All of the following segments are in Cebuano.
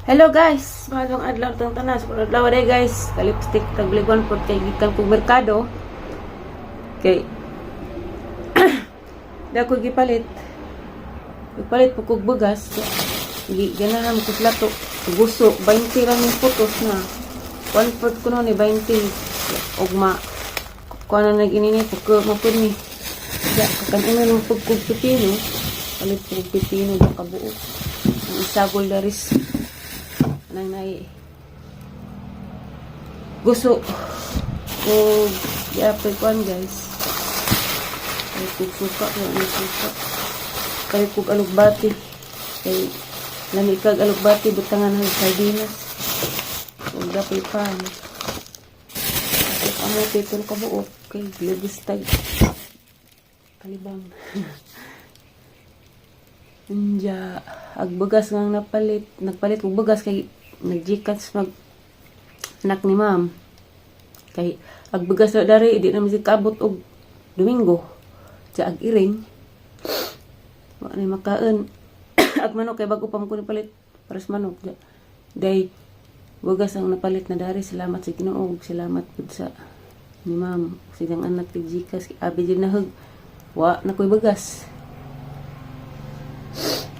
Hello guys, maayong adlaw tang tanan. Sa adlaw day guys, ka-lipstick tagligon pod kay gikan kog merkado. Kay da ko gipalit. Gipalit po kog bugas. Gi ganahan ko sa lato. Guso 20 ra ning putos na. One fourth ko ni 20. Ugma kuan na nag-inini po mo pud ni. Ya, kakan ino mo pud kog pipino. Palit ko og pipino da kabuok. Ang isagol daris nang nai guso o giapay kuan guys, kay kog suka, kay ano suka, kay kog alugbati, kay lami kag alugbati butangan ng sardinas ug dapay pan. Kay kamote tulo ka buok kay lugos tag kalibang. Unya, ag bugas nga napalit, nagpalit kog bugas kay nag-Gcash mag anak ni ma'am. Kay ag bugas na dari di naman si kaabot og Domingo. Sa ag iring. Wa ni makaon. Ag manok kay bago pa man ko nipalit para sa manok. Day bugas ang napalit na dari. Salamat sa Ginoo, salamat pud sa ni ma'am. Silang anak kay Gcash abi din nahug. Wa na ko'y bugas.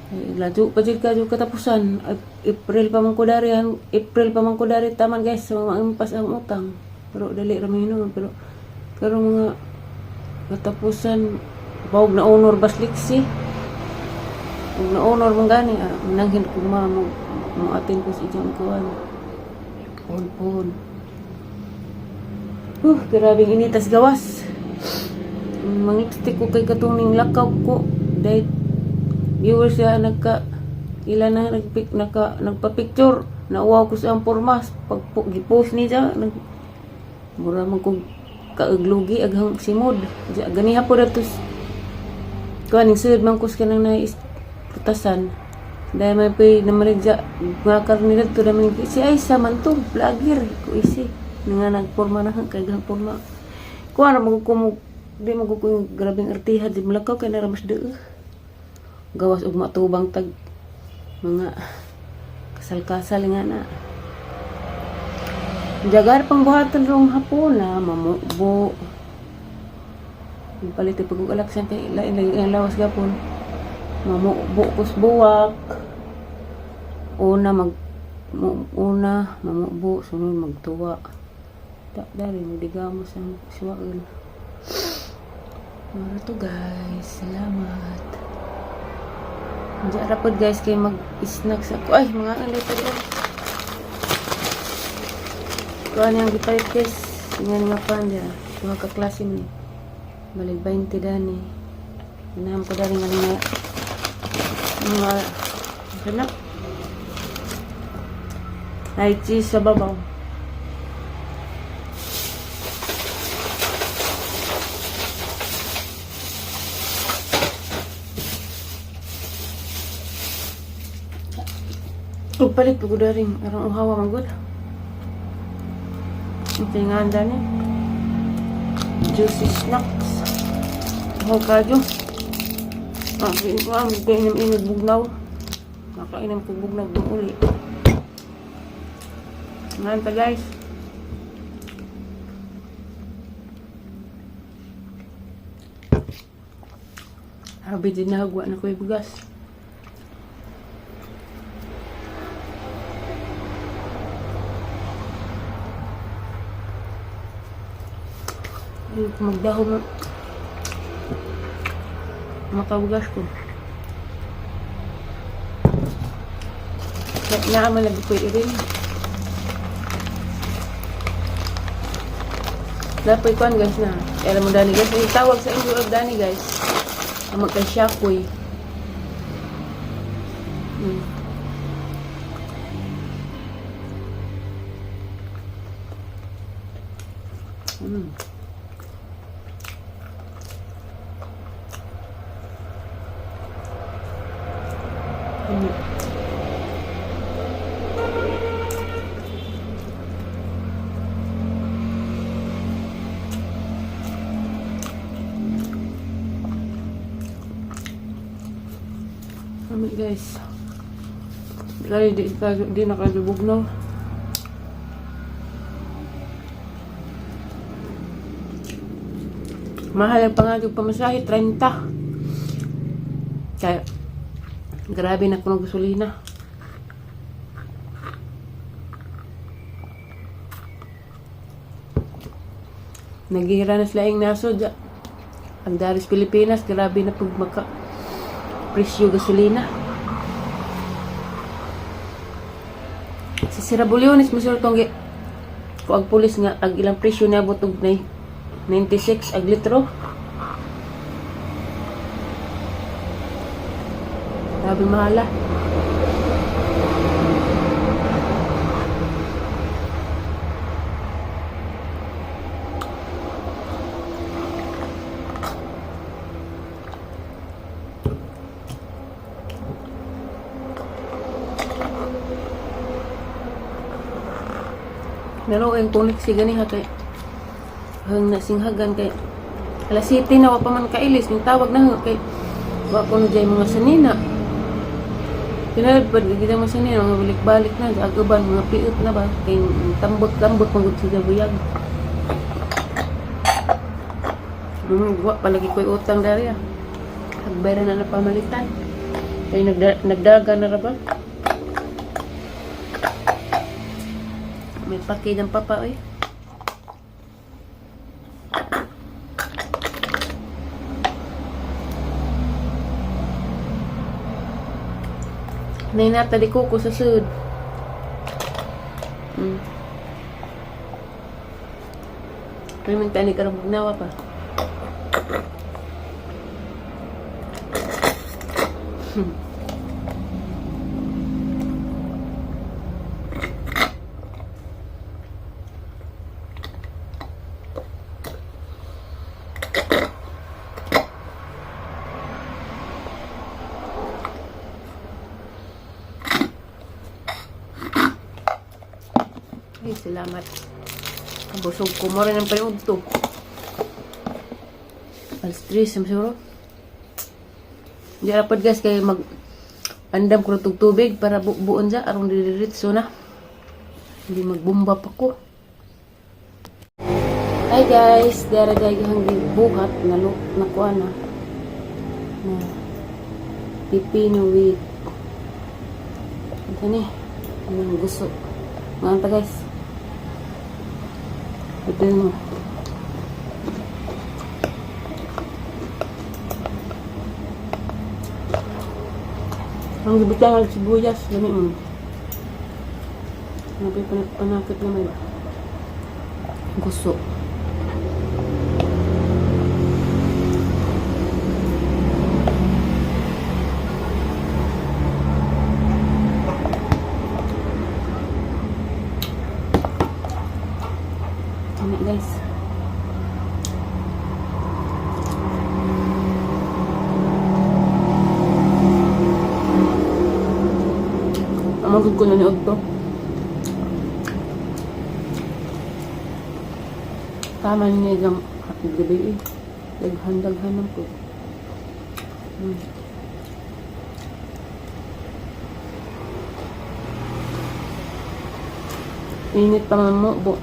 Ay, ladyo pa jud kadyo katapusan. Ay, April pa man ko dari, April pa man ko dari taman guys, sa mga ampas ang utang. Pero dali ra man yun, pero karon mga katapusan bawog na honor bas liksi. Ug na honor man gani, nanghin ko ma mo mo atin ko sa iyang kuan. Pohon-pohon. Grabing initas gawas. Mangipstick ko kay katong ning lakaw ko. Dahil viewers siya nagka ila na nagpic naka nagpa-picture, nauwaw ko sa ang pormas pag gipost ni siya nag mura man kog kaaglugi aghang simod. Diya, ganiha po datos kuan ning sud man ko sa kanang na putasan dahil may pay namaligya mga karne dito naman si Aisa man to vlogger ko isi nga nagporma na kay gahang porma kuan ra mo ko mo di mo ko yung grabeng artiha di malakaw kay nara mas dee gawas og matubang tag mga kasal-kasal nga na jagar pang buhatan rong hapon na mamubo palit pag alak siya kay lain lagi ang lawas gapon mamubo kus buwak una mag una mamubo, sunod magtuwa ta dari mo digamos ang siwaon. Mara to guys, salamat. Diyan rapod guys kay mag-snacks ako. Ay, mga anday pa diyan. Kuan yung gipalit guys. Tingnan nga pa niya. Mga kaklase mo ni. Balig 20 dani. Inaham ko dani nga mga mga ano? Ay, cheese sa babaw. Ug palit ko daring aron uhawa man gud. Ito nga dani. Juicy snacks. Uhaw kadyo. Ah, di ko ang kainom inog bugnaw. Nakainom ko bugnaw dong uli. Ngayon pa guys. Habi din nahagwa na ko yung bugas. Ay, magdahon na. Makabugas ko. Na naaman lagi ko irin. Napoy kuan guys na. Alam mo dani guys, yung tawag sa inyo og dani guys. Ang magkasyakoy. Kami guys. Kaya di nakadubog no. Mahal ang pangatog pamasahe, 30. Kaya, grabe na kuno gasolina. Naghihira na sila yung nasod. Ang daris Pilipinas, grabe na pag maka presyo gasolina. Si Sir Bulyones, Mr. Tonggi, ko ang pulis nga, ang ilang presyo niabot og 96 ag litro. Grabe mahala. Meron kayong kunik si gani ha kay hang nasinghagan kay alas 7 na wa pa man kailis ning tawag na kay wa ko na jay mga sanina. Kinalabad gid mga sanina mga balik-balik na sa aguban mga piot na ba kay tambot-tambot man gud sila buyag. Wa palagi ko'y utang dari ah. Hagbay ra na pamalitan. Kay nagdaga na ra ba? May paki ng papa oy. Nay nata di kuko sa sud. Pero tani karong bugnawa pa. Ay, salamat. Ang busog ko. Mura ng panood to. Alas 3, siguro. Di rapod guys, kay mag andam ko ng tubig para bubuon siya. Aron didiretso na. Hindi magbumba pa ko. Hi guys, dara dahil hanggang buhat na nakuha na na pipino with ito ni anong gusto mga ta guys, ito yung ang gibutang ang sibuyas gani mo nabi panakit na may ba gusto. Ano guys? Amagod ko na ni Odto. Tama niya yung hapig gabi eh. Daghan-daghan ng ko. Init pa man mo, bo.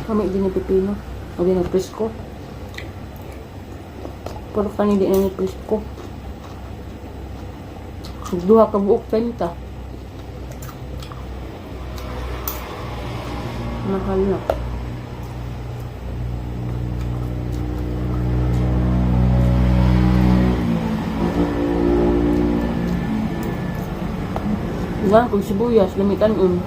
Kami din ni pipino. O din ni presko. Pero kani di na ni presko. Duha ka buok 30. Mahal na. Yan, kung sibuyas, lamitan un.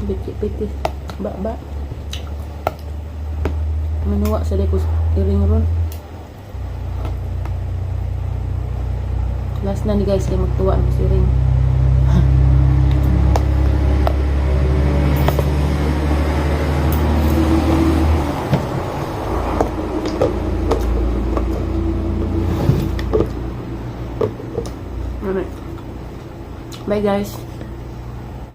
Piti-piti. Ba ba. Manuwa sa ko iring ron. Last na ni, guys, kay magtuwa ang siring. Alright. Bye, guys.